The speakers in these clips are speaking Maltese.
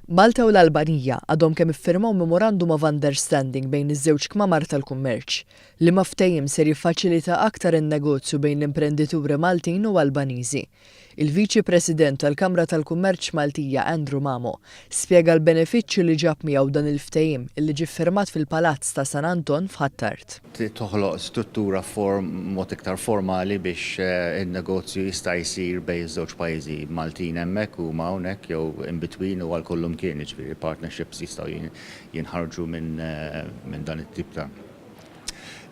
Malta u l-Albanija għadhom kemm iffirmaw Memorandum of Understanding bejn iż-żewġ kmamar tal-kummerċ, liema ftehim ser jiffaċilita aktar in-negozju bejn l-imprendituri Maltin u Albaniżi. Il-Viċi President tal-Kamra tal-Kummerċ Maltija Andrew Mamo spjega l-benefiċċju li ġab miegħu dan il-ftehim illi ġie ffirmat fil-Palazz ta' San Anton f'Ħ'Attard. Toħloq struttura mod iktar formali biex in-negozju jista' jsir bejn iż-żewġ pajjiżi, Maltin hemmhekk u huma hawnhekk jew in between u għal kullumkien, jiġifieri partnerships jistgħu jinħarġu minn dan it-tip ta'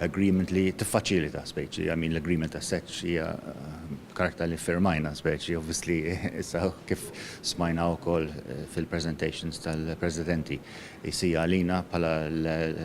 agreement li tiffaċilita speċi, I mean l-agreement as such hija karta li firmajna speċi, obviously issa kif smajna wkoll fil-presentations tal-presidenti jsir għalina bħala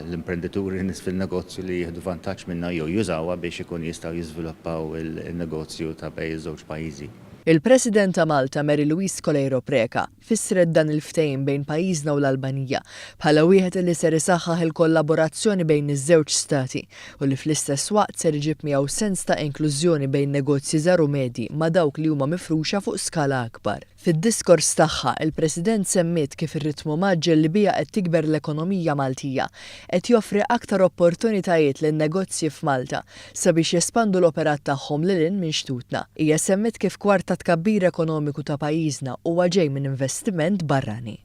l-imprendituri, nies fil-negozju li jieħdu vantaġġ minnha jew jużawha biex ikun jistgħu jiżviluppaw il-negozju ta' bejn iż-żewġ pajjiżi. Il-President ta' Malta Mary Louise Coleiro Preca fissret dan il-ftehim bejn pajjiżna u l-Albanija bħala wieħed li ser isaħħaħ il-kollaborazzjoni bejn iż-żewġ stati u li fl-istess waqt ser iġib miegħu sens ta' inklużjoni bejn negozji żgħar u medji ma' dawk li huma mifruxa fuq skala akbar. Fid-diskors tagħha, il-President semmiet kif ir-ritmu mgħaġġel li biha qed tikber l-ekonomija Maltija qed joffri aktar opportunitajiet lin-negozji f'Malta sabiex jespandu l-operat tagħhom lil hinn minn xtutna. Hija semmiet kif kwart tat-tkabbir ekonomiku ta' pajjiżna huwa ġej minn investiment barrani.